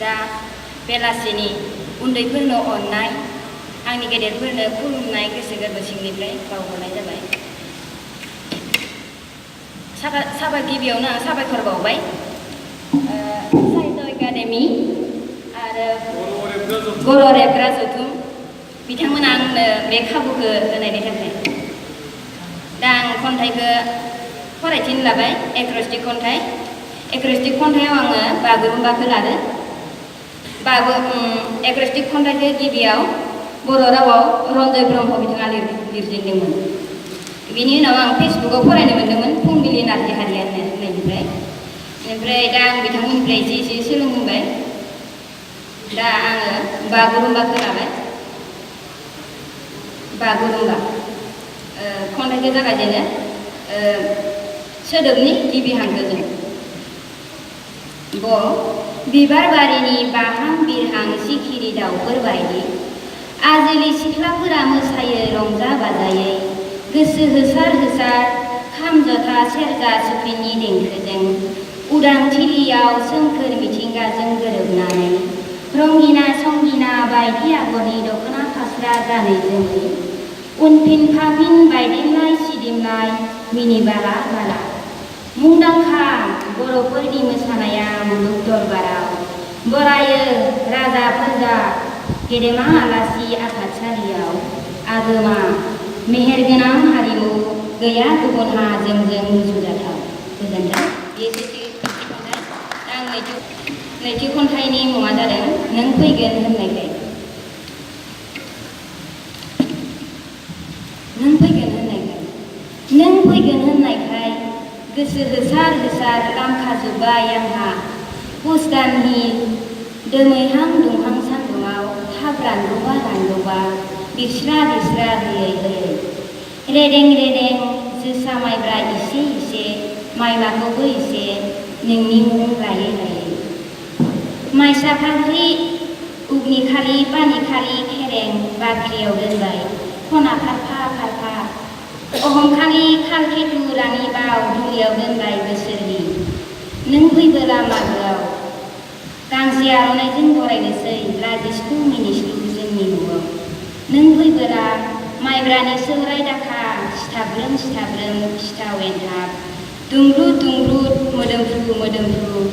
दा बेलासिनि उन्दैफोरनो अननाय आंनि गेदेरफोरनो खुलुमनाय गोसो गोरबो सिंनिफ्राय बावहरनाय जाबाय। गिबियावनो आं साबायखर बावबाय साहित्य एकाडेमि आरो बर' रेबग्रा जथुम बिथांमोना आंनो बे खाबुखौ होनायनि थाखाय। दा आं खन्थाइखौ फरायथिनो लाबाय। एक्रस्टिक खन्थाइयाव आङो बागुरुम्बाखौ लादों। एक्रस्टिक खन्थाइखौ गिबियाव बर' रावाव रन्जय ब्रह्म बिथाङा लिरजेनदोंमोन। बिनि उनाव आं फेसबुकाव फरायनो मोन्दोंमोन फुंबिलि नारजिहारिया होननायनिफ्राय। ओमफ्राय दा आं बिथांमोननिफ्राय एसे सोलोंबाय। दा आङो बागुरुम्बाखौ लाबाय। बागुरुम्बा खन्थाइखौ जागायजेनो सोदोबनि गिबि हांखोजों। बिबार बारिनि बाहां बिरहां सिखिरि दाउफोर बायदि आजोलि सिख्लाफोरा मोसायो रंजा बाजायै गोसो होसार होसार खाम जथा सेरजा सिफुंनि देंखोजों उदां थिलियाव सोमखोर मिथिंगाजों गोरोबनानै रंगिना संगिना बायदि आगरनि दख'ना फास्रा गानै जोमै उनफिन फाफिन बायदेमलाय सिदिमलाय मिनिबाला बाला मुंदांखा बर'फोरनि मोसानाया मुलुग दरबाराव बरायो राजा फोरजा गेदेमा आलासि आफादसालियाव आगोमा मेहेरगोनां हारिमु गैया गुबुनहा जोंजों रुजुजाथाव। गोजोनथों। बे खन्थाइ। आं नैथि खन्थाइनि मुङा जादों नों फैगोन होननायखाय। नों फैगोन होननायखाय गोसो होसार होसार लामखाजोब्बाय आंहा पुस दाननि दोमैहां दुंहां सान्दुङाव थाब रानगौबा बिस्रा होयै होयै रेदें रेदें जोसा माइब्रा इसे माइमाखौबो इसे नोंनि मुं लायै लायै माइसा फाख्रि उग्निखालि पानिखालि खेरें बाख्रियाव दोनबाय खना फारफा अहंखालि खालखेथु राङि बाव दुलियाव दोनबाय बोसोरनि नों फैबोला मागोआव गांसे आर'नाइजों बरायनोसै लाजिस्लु मिनिस्लु जोंनि न'आव नों फैबोला माइब्रानि सौराय दाखा सिथाब्रोम सिथाव एन्थाब दुंब्रुद मोदोमफ्रु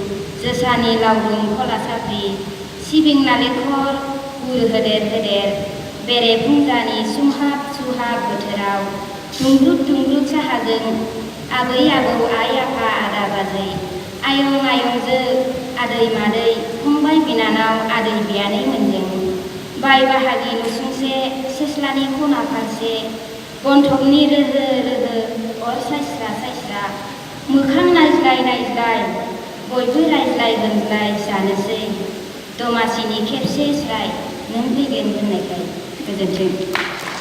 जोसानि लावदुम खला साफ्रि सिबिं नालेंखर गुर होदेर बेरे फुंजानि सुहाब बोथोराव दुंब्रुद साहाजों आबै आबौ आइ आफा आदा बाजै आयंजो आदै मादै फंबाय बिनानाव आदै बियानैमोनजों बाय बाहागि नसुंसे सेस्लानि खना फारसे गन्थंनि रोहो अर सायस्रा मोखां नायज्लाय बयबो रायज्लाय होनज्लाय जानोसै दमासिनि खेबसे स्राय नों फैगोन होननायखाय। गोजोन्थों।